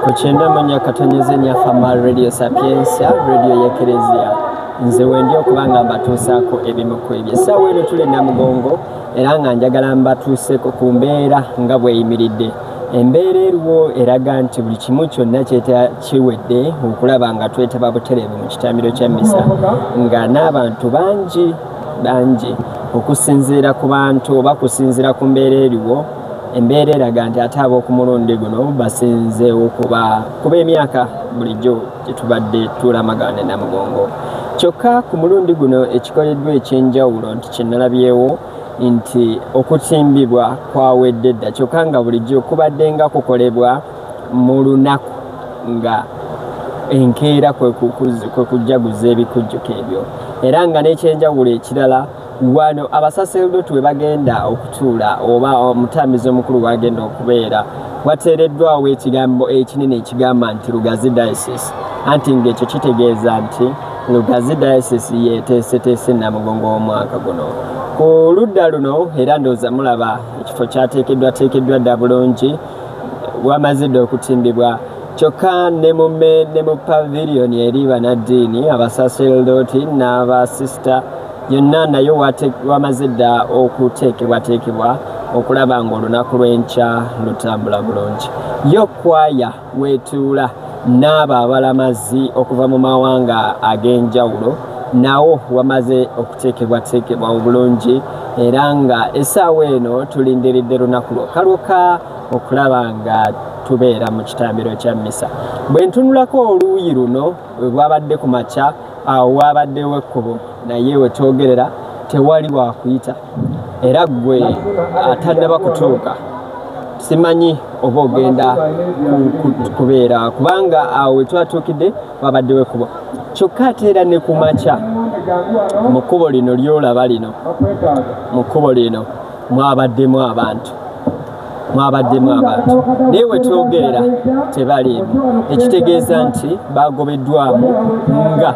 Ku 94.4 Fama Radio Sapientia, Radio y'Ekereziya. Nze wendi okuba nga mbatuusaako ebimu ku ebyo. Essaawa eno tuli Namugongo era nga njagala mbatuuseeko ku mbeera nga bw'eyimiridde. Embeera eriwo eraga nti buli kimu kyonna kiwedde okulaba nga twetaba butereevu mu kitambiro kya mmisa, nga n'abantu bangi bangi okusinziira ku bantu oba kusinziira ku mbeera eriwo. Embeera eraga nti ate ab'oku mulundi guno basinzeewo kuba emyaka bulijjo gye tubadde tulamagana Namugongo. Kyokka ku mulundi guno ekikoleddwa ekyenjawulo nti kye nalabyewo nti okutimbibwa kwawedde dda, kyokka nga bulijjo kubadde nga kukolebwa mu lunaku nga enkeera kwe kujjaguza ebikujjuko ebyo. Era nga n'ekyenjawulo ekirala, wano abasaserdooti we bagenda okutuula oba omutambizi omukulu wagenda okubeera, wateereddwawo ekigambo ekinene ekigamba nti Lugazi Diocese, anti ng'ekyo kitegeeza nti Lugazi Diocese yeeteeseteese Namugongo w'omwaka guno. Ku ludda luno era ndowooza mulaba ekifo kyateekeddwateekeddwa dda bulungi, wamaze dda okutimbibwa. Kyokka ne mu pavilion eri bannaddiini, abasaserdooti n'abasisita yonna nayo wamaze dda okuteekebwateekebwa okulaba ng'olunaku lw'enkya lutambula bulungi. Yo kwaya weetuula n'abo abalamazi okuva mu mawanga ag'enjawulo nawo wamaze okuteekebwateekebwa obulungi, era nga essaawa eno tulindiridde lunaku lwokka lwokka okulaba nga tubeera mu kitambiro kya mmisa. Bwe ntunulako oluuyi luno we bwabadde ku makya, awo wabaddewo ekkubo, naye we twogerera tewali wakuyita, era ggwe atannaba kutuuka simanyi oba ogenda kubeera, kubanga awo we twatuukidde wabaddewo ekkubo. Kyokka ate era ne ku makya mu kkubo lino ly'olaba lino, mu kkubo lino mwabaddemu abantu, naye we twogerera tebaliimu, ekitegeeza nti bagobeddwamu nga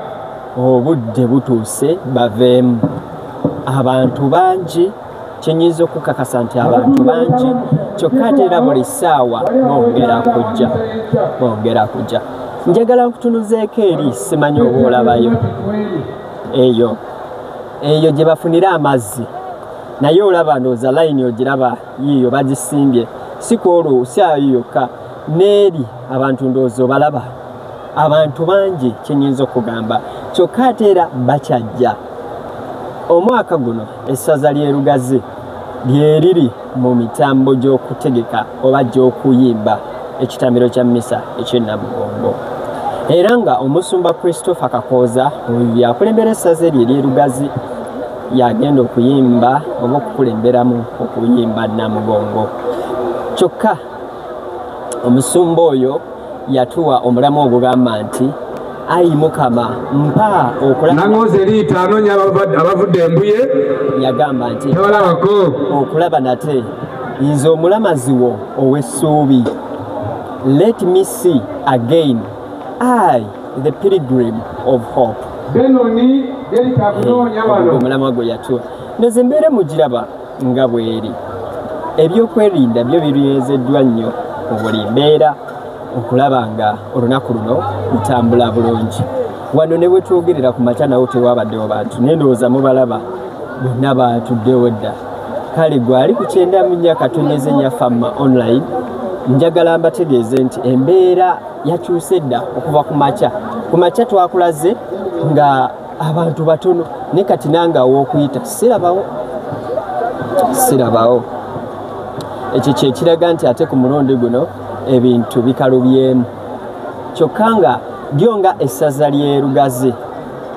obudde butuuse baveemu. Abantu bangi, kyenyinza okukakasa nti abantu bangi, kyokka ate era buli ssaawa bongera kujja. Njagala nkutunuzeeko eri, simanyi oba olabayo eyo gye bafunira amazzi, naye olaba ndowooza layini ogiraba yiiyo bagisimbye, si ku olwo si ayo yokka, n'eri abantu ndowooza obalaba abantu bangi, kyenyinza okugamba. Kyokka ate era bakyajja. Omwaka guno essaza ly'e Lugazi lye liri mu mitambo gy'okutegeka oba gy'okuyimba ekitambiro kya mmisa eky'e Namugongo, era nga omusumba Christopher Kakooza oyo yakulembera essaza eryo ery'e Lugazi yagenda okuyimba oba okukulemberamu okuyimba Namugongo. Kyokka omusumba oyo yatuwa omulamu ogugamba nti ayi Mukama mpa okulaba. Nangozi Erita anoonya abavudde Embuye, yagamba nti tabalabako okulaba nate nze omulamazi wo ow'essuubi. Let me see again, I the pilgrim of hope. Benoni Erita akunoonya wano. Omulamwa gwe yatuwa. Ndowooza embeera mugiraba nga bw'eri. Ebyokwerinda byo binywezeddwa nnyo mu buli mbeera okulaba nga olunaku luno lutambula bulungi. Wano ne bwe twogerera ku makya nawo tewabaddewo bantu, naye ndowooza mubalaba bonna batuddewo dda. Kale gwali ku 94.4 Fama online, njagala mbategeeze nti embeera yakyuse dda okuva ku makya. Ku makya twakulaze nga abantu batono, naye kati nange aw'okuyita sirabawo. Ekyo kye kiraga nti ate ku mulundi guno ebintu bikalubyemu. Kyokka nga lyo nga essaza ly'e Lugazi,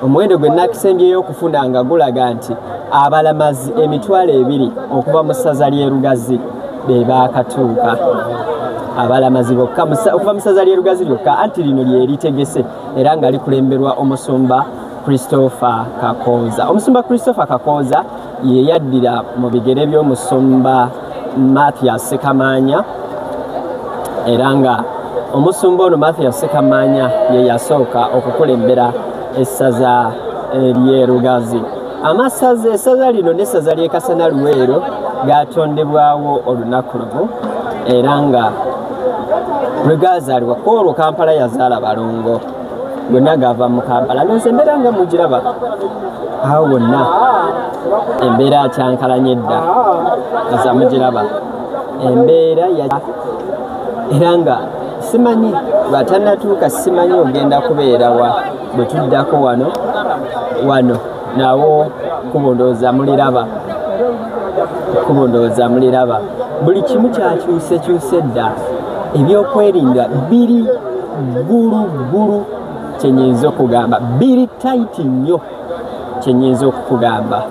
omuwendo gwe nakisembyeyo okufuna nga gulaga nti abalamazi 20,000 okuva mu ssaza ly'e Lugazi be baakatuuka. Abalamazi bokka okuva mu ssaza ly'e Lugazi lyokka, anti lino lye litegese era nga likulemberwa omusumba Christopher Kakooza. Omusumba Christopher Kakooza ye yaddira mu bigere by'omusumba Mathias Ssekamanya, era nga omusumba ono Mathias Ssekamanya ye yasooka okukulembera essaza ly'e Lugazi. Amasaza, essaza lino n'essaza ly'e Kasana Luweero gatondebwawo olunaku lumu, era nga Lwe gaazaalibwa ku olwo Kampala yazaala balongo, gonna gava mu Kampala. Ndowooza embeera nga mugiraba awo wonna, embeera akyankalanye dda, nza mugiraba embeera ya era nga simanyi batannatuuka, simanyi ogenda kubeera wa bwe tuddako wano wano nawo kkubo ndowooza muliraba, kkubo ndowooza muliraba. Buli kimu kyakyusekyuse dda, ebyokwerinda biri ggulu ggulu, kye nnyinza okugamba biri tight nnyo, kye nnyinza okukugamba,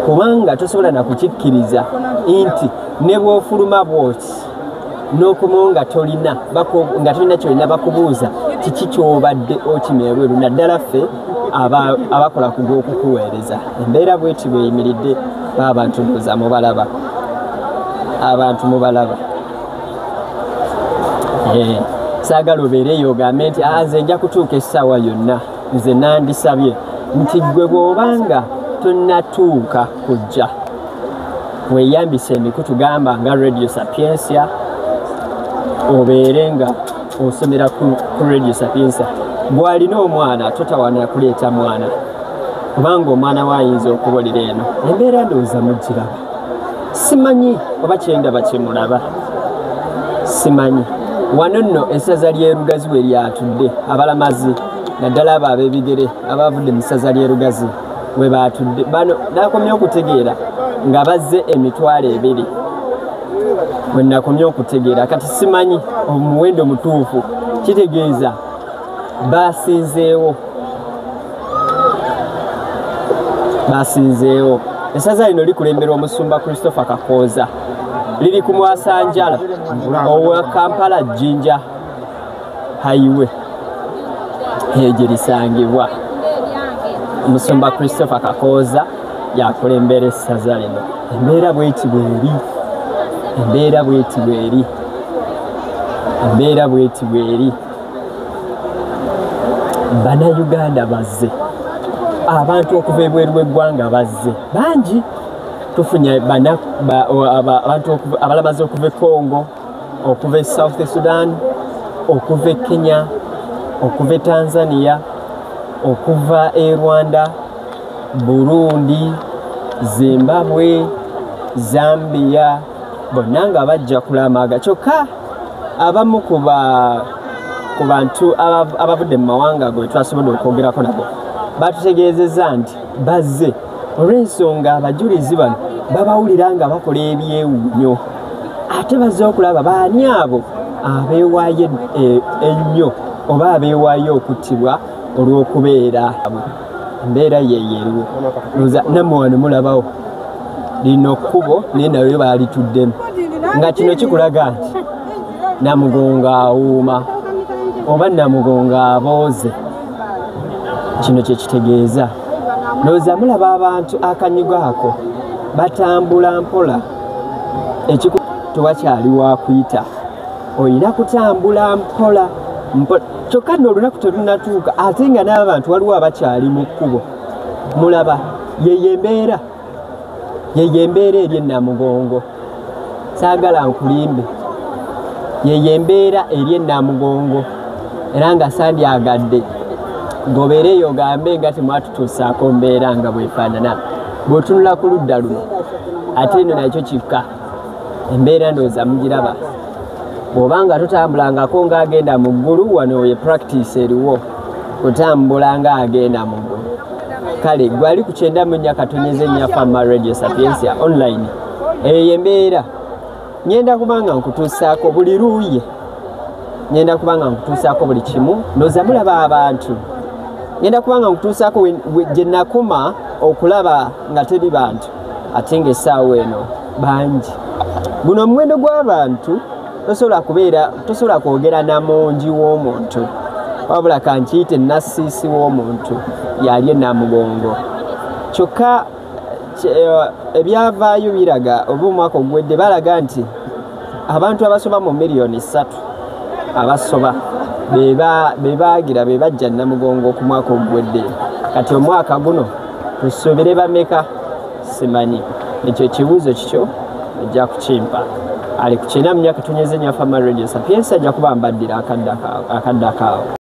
kubanga tosobola na kukikkiriza nti ne bw'ofuluma bw'oti n'okomawo nga tolina nga tolina kyolina, bakubuuza kiki ky'obadde okima ebweru, naddala ffe abakola ku gw'okukuweereza. Embeera bweti bweyimiridde, baabantu ndowooza mubalaba, abantu mubalaba. Saagala obeereeyo ogambe nti nze nja kutuuka essaawa yonna. Nze nandisabye nti ggwe bw'obanga tonnatuuka kujja, weeyambise emikutu gamba nga Radio Sapientia, obeere nga osomera ku Radio Sapientia. Gw'alina omwana totawaana kuleeta mwana, kubanga omwana we ayinza okubolera eno. Embeera ndowooza mugiraba, simanyi oba kyendaba kyemulaba, simanyi. Wano nno essaza ly'e Lugazi we lyatudde, abalamazi naddala abo ab'ebigere abavudde mu ssaza ly'e Lugazi we baatudde. Bano nakomye okutegeera nga bazze 20,000, we nakomye okutegeera. Kati simanyi omuwendo mutuufu, kitegeeza basinzeewo, basinzeewo. Essaza lino likulemberwa omusumba Christopher Kakooza, liri ku Mwasanjala owa Kampala Jinja Highway gye lisangibwa. Omusumba Christopher Kakooza yakulembera essaza lino. Embeera bweti bweri, embeera bweti bweri, embeera bweti bweri. Bannayuganda bazze, abantu okuva ebweru w'eggwanga bazze bangi. Tufunye abantu abalamazi okuva e Congo, okuva e South Sudan, okuva e Kenya, okuva e Tanzania, okuva e Rwanda, Burundi, Zimbabwe, Zambia, bonna nga bajja kulamaga. Kyokka abamu ku bantu abavudde mu mawanga go twasobodde okwogerako nabo batutegeezezza nti bazze olw'ensonga abajulizi bano babawulira nga bakola ebyewuunyo, ate bazze okulaba baani abo abeewaayo ennyo oba abeewaayo okuttibwa olw'okubeera embeera yeeyo eriwo. Nammwe wano mulabawo lino kkubo naye nayo baalituddemu, nga kino kikulaga nti Namugongo awuuma oba Namugongo abooze. Kino kye kitegeeza. Ndowooza mulaba abantu akanyigo ako batambula mpola, ekiku tewakyali wa kuyita, olina kutambula mpola mpola. Kyokka nno olunaku terunnatuuka, ate nga n'abantu waliwo abakyali mu kkubo. Mulaba yeyo embeera, yeyo embeera eri e Namugongo. Saagala nkulimbe, yeyo embeera eri e Namugongo, era nga sandyagadde gobeereeyo ogambe nga temwatutuusaako mbeera nga bwefaanana. Bw'otunula ku ludda luno ate eno nakyo kikka, embeera ndowooza mugiraba. Bw'oba nga totambulangako ng'agenda mu ggulu, wano ye practice eriwo, kutambula ng'agenda mu ggulu. Kale gwali ku 94.4 Fama Radio Sapientia online. Eyo embeera ngenda kubanga nkutuusaako buli luuyi, ngenda kubanga nkutuusaako buli kimu. Ndowooza mulaba abantu, ngenda kubanga nkutuusaako gye nakoma okulaba nga teri bantu, ate ng'essaawa eno bangi. Guno omuwendo gw'abantu tosobola kubeera, tosobola kwogera na mungi w'omuntu, wabula kankiyite nassiisi w'omuntu yali e Namugongo. Kyokka ebyavaayo biraga oba omwaka oguwedde balaga nti abantu abasoba mu 3 million abasoba be baagira be bajja Namugongo ku mwaka oguwedde. Kati omwaka guno tusuubire bameka? Simanyi, ekyo ekibuuzo kikyo ojja kukimpa. Ali ku 94.4 Fama Radio Sapientia, ajja kuba mbaddira akadde akaawo.